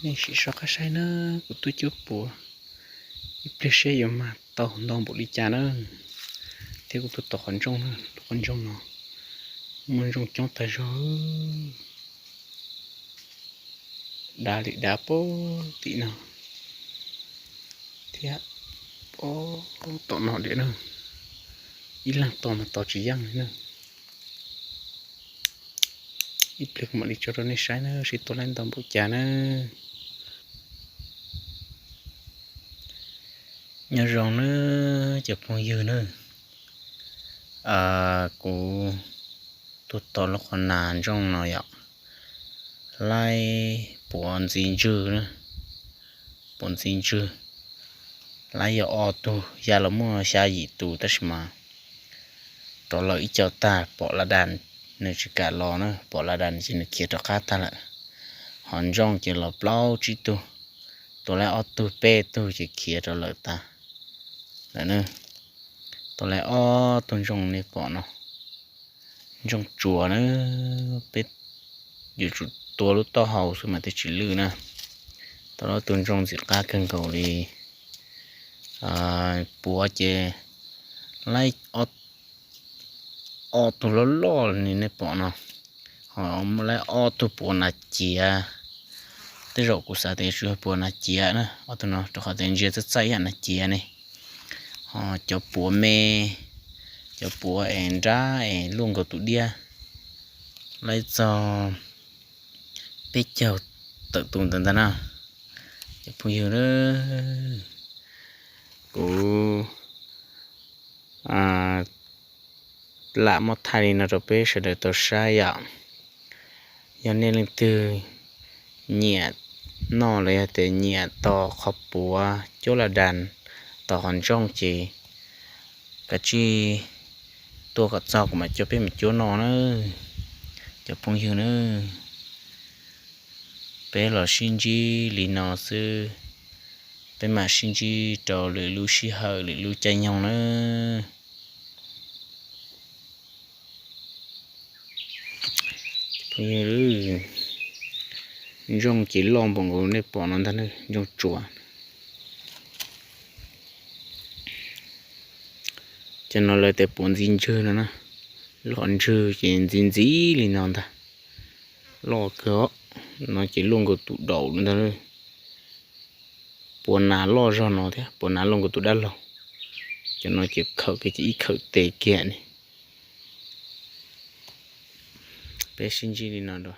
Nej sim soj qab saib na, kuv tuaj cuab puav, ib pliag saib yuav mag tau ntau npaum li cas na. Thiab kuv tuaj tom qhov ntsoog na, qhov ntsoog no muaj ntsoog coob tag zog, dav li dav pem tim no thiab, pem tom no diam na, ib leeg tos mas tos tsis yeej li na. Ib pliag kuv mam li tso rau nej saib na, seb tua laib ntau npaum cas na. Nyob zoo na cov phooj ywg na, kuv tuaj tom lub qhov nas ntsoog no yom, laib puav ntxiv ntswg na, puav ntxiv ntswg, laib yog ob tug, ya los muaj xya yim tus tab sis mas rov lawm ib co tag, pom la das nws tsis kam los na, pom la das ces nws khiav rov qab tag lawm. Ho ntsoog ces los plaub tsib tug, tua laib ob tug peb tug ces khiav rov lawm tag lawm na. Tua laib ob tug ntsoog nej pom no, ntsoog tsuas na, peb yuav tsum tua lub taub hau xwb mas thiaj tsis lwj na. Tua laib ob tug ntsoog ntxim qab kawg nkaus li. Puav ces laib ob tug loj loj li nej pom no, ho laib ob tug puav nas ciav. Tej zaum kuv xav tias tsuas yog puav nas ciav na, ob tug no rau qhov tias ntsia txaij txaij ib yam nas ciav ne. Ho cov puav me, cov puav es nrab es luaj nkaus tus diab, laib txog peb caug tawm tus ntawd ntag na. Cov phooj ywg, kuv lam muab thaij li no rau peb sawv daws tau saib yom. Yog nej leej twg nyiam noj los yog tias nyiam tos qhov puav cuab la das, tos qhov ntsoog ces kav tsij tuaj kom txog kuv mam coj peb mus cuab noj na. Cov phooj ywg na, peb los sib ntsib li no xwb, peb mam sib ntsib rau lwm lub sij hawm lwm lub caij nyoog na. Ntsoog ces loj npaum nkaus nej pom no ntag, ntsoog tsuas. Cov no lawv tias puav ntxiv ntswg no na, lub qhov ntswg ces ntxiv ntxiv li no ntag, loj kawg os. No ces luaj nkaus tus daum ntag. Puav nas loj zog no thiab, puav nas luaj nkaus tus dab laug. Cov no ces khawm kiag ces ib khawm tes kiag ne. Peb sib ntsib li no dua.